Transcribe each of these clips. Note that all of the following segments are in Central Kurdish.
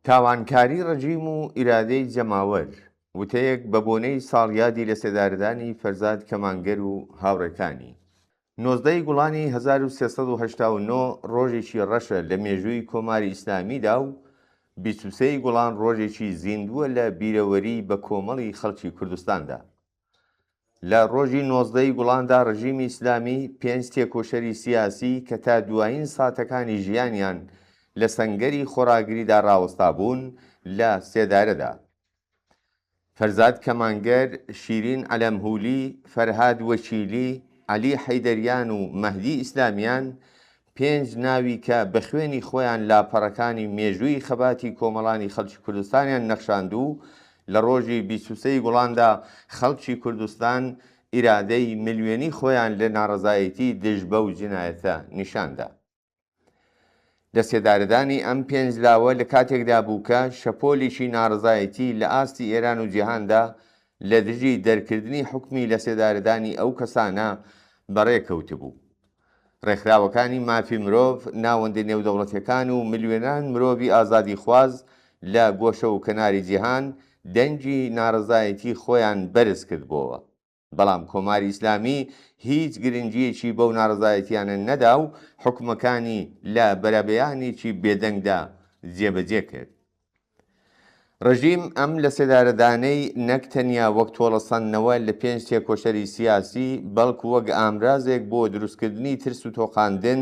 تاوانکاری ڕژیم و ئیرادەی جەماوەر، وتەیەک بە بۆنەی ساڵیادی لەسێدارەدانی فەرزاد کەمانگەر و هاوڕێکانی. 19 ی گوڵانی 1389 ڕۆژێکی ڕەشە لە مێژووی کۆماری ئیسلامیدا و 23 ی گوڵان ڕۆژێکی زیندووە لە بیرەوەریی بەکۆمەڵی خەڵکی کوردستاندا. لە ڕۆژی 19 ی گوڵاندا ڕژیمی ئیسلامی پێنج تێکۆشەری سیاسی کە تا دوایین ساتەکانی ژیانیان لە سەنگەری خۆڕاگریدا ڕاوەستابوون لە سێدارەدا. فەرزاد کەمانگەر، شیرین عەلەمهولی، فەرهاد وەکیلی، عەلی حەیدەریان و مەهدی ئیسلامیان پێنج ناوی کە بە خوێنی خۆیان لاپەڕەکانی مێژووی خەباتی کۆمەڵانی خەڵکی کوردستانیان نەخشاند و لە ڕۆژی 23 ی گوڵاندا خەڵکی کوردستان ئیرادەی ملیۆنی خۆیان لە ناڕەزایەتی دژ بەو جینایەتە نیشان دا. لەسێدارەدانی ئەم پێنج لاوە لە کاتێکدا بوو کە شەپۆلێکی ناڕەزایەتی لە ئاستی ئێران و جیهاندا لە دژی دەرکردنی حوکمی لەسێدارەدانی ئەو کەسانە بەڕێ کەوتبوو. ڕێکخراوەکانی مافی مرۆڤ، ناوەندە نێودەوڵەتیەکان و ملیۆنان مرۆڤی ئازادیخواز لە گۆشە و کەناری جیهان دەنگی ناڕەزایەتی خۆیان بەرز کردبۆوە. بەڵام کۆماری ئیسلامی هیچ گرنگییەکی بەو ناڕەزایەتییانە نەدا و حوکمەکانی لە بەرەبەیانێکی بێدەنگدا جێبەجێ کرد. ڕژیم ئەم لەسێدارەدانەی نەک تەنیا وەک تۆڵەسەندنەوە لە پێنج تێکۆشەری سیاسی، بەڵکو وەک ئامرازێک بۆ دروستکردنی ترس و تۆقاندن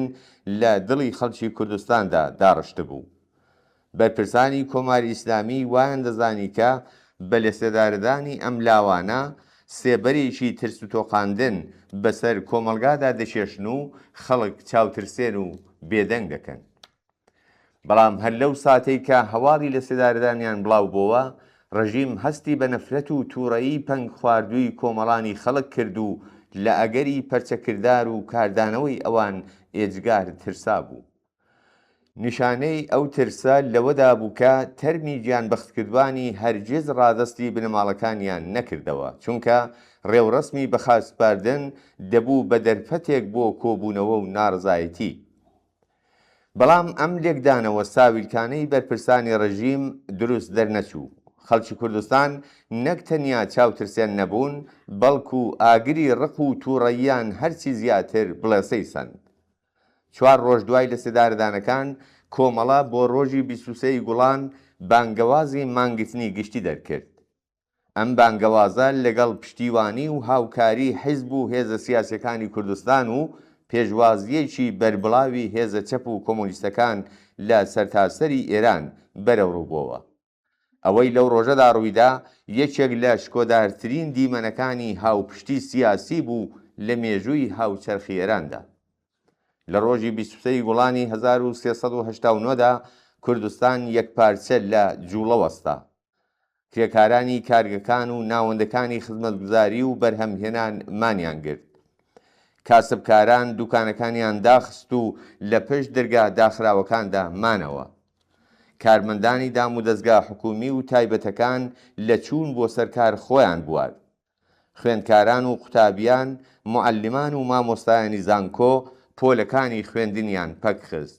لە دڵی خەڵکی کوردستاندا داڕشتبوو. بەرپرسانی کۆماری ئیسلامی وایان دەزانی کە بە لەسێدارەدانی ئەم لاوانە سێبەرێکی ترس و تۆقاندن بەسەر کۆمەڵگادا دەکێشن و خەڵک چاوترسێن و بێدەنگ دەکەن. بەڵام هەر لەو ساتەی کە هەواڵی لەسێدارەدانیان بڵاو بۆوە، ڕژیم هەستی بە نەفرەت و تووڕەیی پەنگخواردووی کۆمەڵانی خەڵک کرد و لە ئەگەری پەرچەکردار و کاردانەوەی ئەوان ئێجگار ترسابوو. نیشانەی ئەو ترسە لەوەدا بوو کە تەرمی گیانبەختکردوانی هەرگیز ڕادەستی بنەماڵەکانیان نەکردەوە، چونکە ڕێوڕەسمی بەخاکسپاردن دەبوو بە دەرفەتێک بۆ کۆبوونەوە و ناڕەزایەتی. بەڵام ئەم لێکدانەوە ساویلکانەی بەرپرسانی ڕژیم دروست دەرنەچوو. خەڵکی کوردستان نەک تەنیا چاوترسێن نەبوون، بەڵکو ئاگری ڕق و تووڕەییان هەرچی زیاتر بڵێسەی سەند. چوار ڕۆژ دوای لەسێدارەدانەکان، کۆمەڵە بۆ ڕۆژی 23 ی گوڵان بانگەوازی مانگرتنی گشتی دەرکرد. ئەم بانگەوازە لەگەڵ پشتیوانی و هاوکاری حیزب و هێزە سیاسیەکانی کوردستان و پێشوازییەکی بەربڵاوی هێزە چەپ و کۆمۆنیستەکان لە سەرتاسەری ئێران بەرەوڕوو بۆوە. ئەوەی لەو ڕۆژەدا ڕوویدا یەکێک لە شکۆدارترین دیمەنەکانی هاوپشتی سیاسی بوو لە مێژووی هاوچەرخی ئێراندا. لە ڕۆژی 23 ی گوڵانی 1389 دا کوردستان یەکپارچە لە جووڵە وەستا. کرێکارانی کارگەکان و ناوەندەکانی خزمەتگوزاری و بەرهەمهێنان مانیان گرت. کاسبکاران دوکانەکانیان داخست و لە پشت درگا داخراوەکاندا مانەوە. کارمەندانی دامودەزگا حکوومی و تایبەتەکان لە چوون بۆ سەر کار خۆیان بوارد. خوێندکاران و قوتابیان، موعەلیمان و مامۆستایانی زانکۆ پۆلەکانی خوێندنیان پەکخست.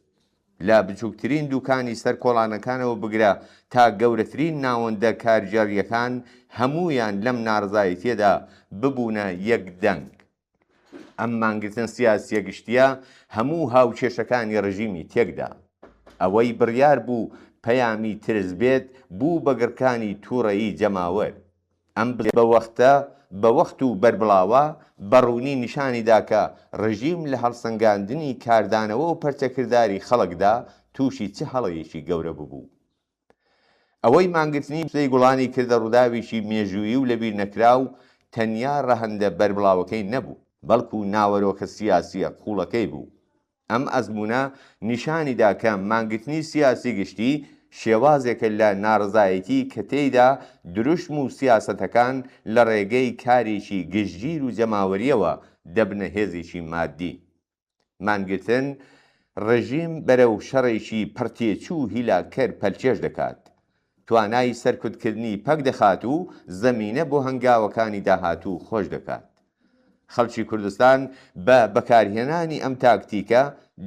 لە بچووکترین دووکانی سەر کۆڵانەکانەوە بگرە تا گەورەترین ناوەندە کارگێڕییەکان هەموویان لەم ناڕەزایەتییەدا ببوونە یەک دەنگ. ئەم مانگرتن سیاسییە گشتییە هەموو هاوکێشەکانی ڕژیمی تێکدا. ئەوەی بڕیار بوو پەیامی ترس بێت، بوو بە گڕکانی تووڕەیی جەماوەر. ئەم بە وەختە بە وەخت و بەربڵاوە بە ڕوونی نیشانی دا کە ڕژیم لە هەڵسەنگاندنی کاردانەوە و پەرچەکرداری خەڵکدا تووشی چ هەڵەیەکی گەورە ببوو. ئەوەی مانگرتنی سێی گوڵانی کردە ڕووداوێکی مێژوویی و لەبیرنەکراو تەنیا ڕەهەندە بەربڵاوەکەی نەبوو، بەڵکوو ناوەرۆکە سیاسییە قووڵەکەی بوو. ئەم ئەزموونە نیشانی دا کە مانگرتنی سیاسی گشتی شێوازێکە لە ناڕەزایەتی کە تێیدا دروشم و سیاسەتەکان لە ڕێگەی کارێکی گشتگیر و جەماوەرییەوە دەبنە هێزێکی ماددی. مانگرتن ڕژیم بەرەو شەڕێکی پڕتێچوو و هیلاککەر پەلکێش دەکات، توانای سەرکوتکردنی پەک دەخات و زەمینە بۆ هەنگاوەکانی داهاتوو خۆش دەکات. خەڵکی کوردستان بە بەکارهێنانی ئەم تاکتیکە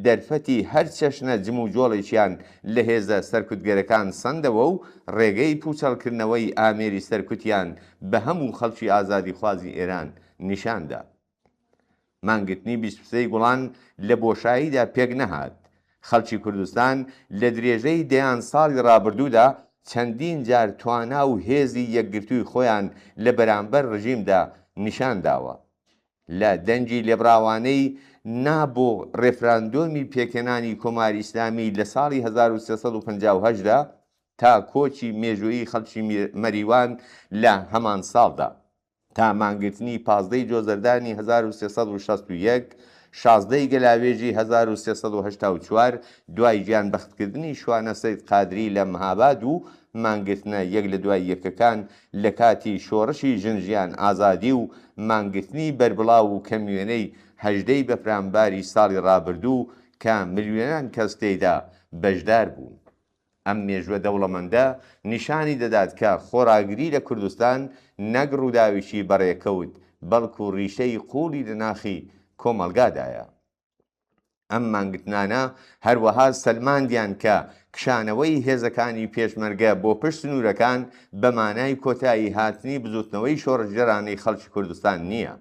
دەرفەتی هەر چەشنە جموجۆڵێکیان لە هێزە سەرکوتگەرەکان سەندەوە و ڕێگەی پووچەڵکردنەوەی ئامێری سەرکوتیان بە هەموو خەڵکی ئازادیخوازی ئێران نیشان دا. مانگرتنی 23 ی گوڵان لە بۆشاییدا پێک نەهات. خەڵکی کوردستان لە درێژەی دەیان ساڵی ڕابردوودا چەندین جار توانا و هێزی یەکگرتووی خۆیان لە بەرامبەر ڕژیمدا نیشان داوە. لە دەنگی لێبڕاوانەی نا بۆ ڕێفراندۆمی پێکهێنانی کۆماری ئیسلامی لە ساڵی 1358 دا تا کۆچی مێژوویی خەڵکی مەریوان لە هەمان ساڵدا. تا مانگرتنی 15 ی جۆزەردانی 1361، 16 ی گەلاوێژی 1384 دوای گیانبەختکردنی شوانە سەید قادری لە مهاباد و مانگرتنە یەک لە دوای یەکەکان لە کاتی شۆڕشی ژن ژیان ئازادی و مانگرتنی بەربڵاو و کەموێنەی 18 ی بەفرانباری ساڵی ڕابردوو کە ملیۆنان کەس تێیدا بەشدار بوون. ئەم مێژووە دەوڵەمەندە نیشانی دەدات کە خۆڕاگری لە کوردستان نەک ڕووداوێکی بەڕێکەوت، بەڵکو ڕیشەی قووڵی لە ناخی کۆمەڵگادایە. ئەم مانگرتنانە هەروەها سەلماندیان کە کشانەوەی هێزەکانی پێشمەرگە بۆ پشت سنوورەکان بە مانای کۆتایی هاتنی بزووتنەوەی شۆڕشگێڕانەی خەڵکی کوردستان نییە.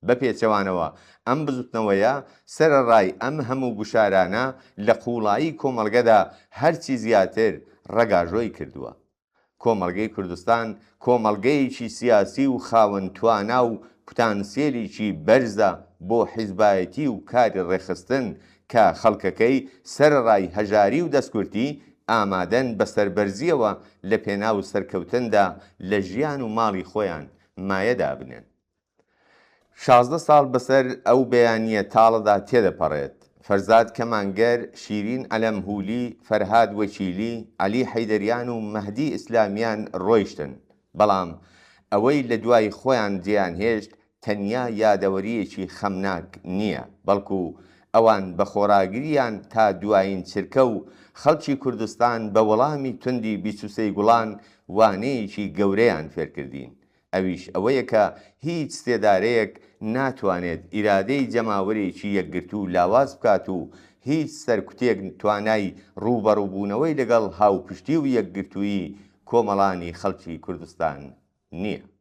بە پێچەوانەوە ئەم بزوتنەوەیە سەرەڕای ئەم هەموو گوشارانە لە قووڵایی کۆمەڵگەدا هەرچی زیاتر ڕەگاژۆی کردووە. کۆمەڵگەی کوردستان کۆمەڵگەیەکی سیاسی و خاوەن توانا و پتانسیەلیکی بەرزە بۆ حیزبایەتی و کاری ڕێکخستن کە خەڵکەکەی سەرەڕای هەژاری و دەستکورتی ئامادەن بە سەربەرزییەوە لە پێناو سەرکەوتندا لە ژیان و ماڵی خۆیان مایە دابنێن. 16 ساڵ بەسەر ئەو بەیانییە تاڵەدا تێدەپەڕێت. فەرزاد کەمانگەر، شیرین عەلەمهولی، فەرهاد وەکیلی، عەلی حەیدەریان و مەهدی ئیسلامیان ڕۆیشتن، بەڵام ئەوەی لە دوای خۆیان جێیان هێشت تەنیا یادەوەرییەکی خەمناک نییە، بەڵکو ئەوان بە خۆڕاگرییان تا دوایین چرکە و خەڵکی کوردستان بە وەڵامی توندی 23 گوڵان وانەیەکی گەورەیان فێرکردین. ئەویش ئەوەیە کە هیچ سێدارەیەک ناتوانێت ئیرادەی جەماوەرێکی یەکگرتوو لاواز بکات و هیچ سەرکوتێک توانای ڕووبەڕووبوونەوەی لەگەڵ هاوپشتی و یەکگرتوویی کۆمەڵانی خەڵکی کوردستان نییە.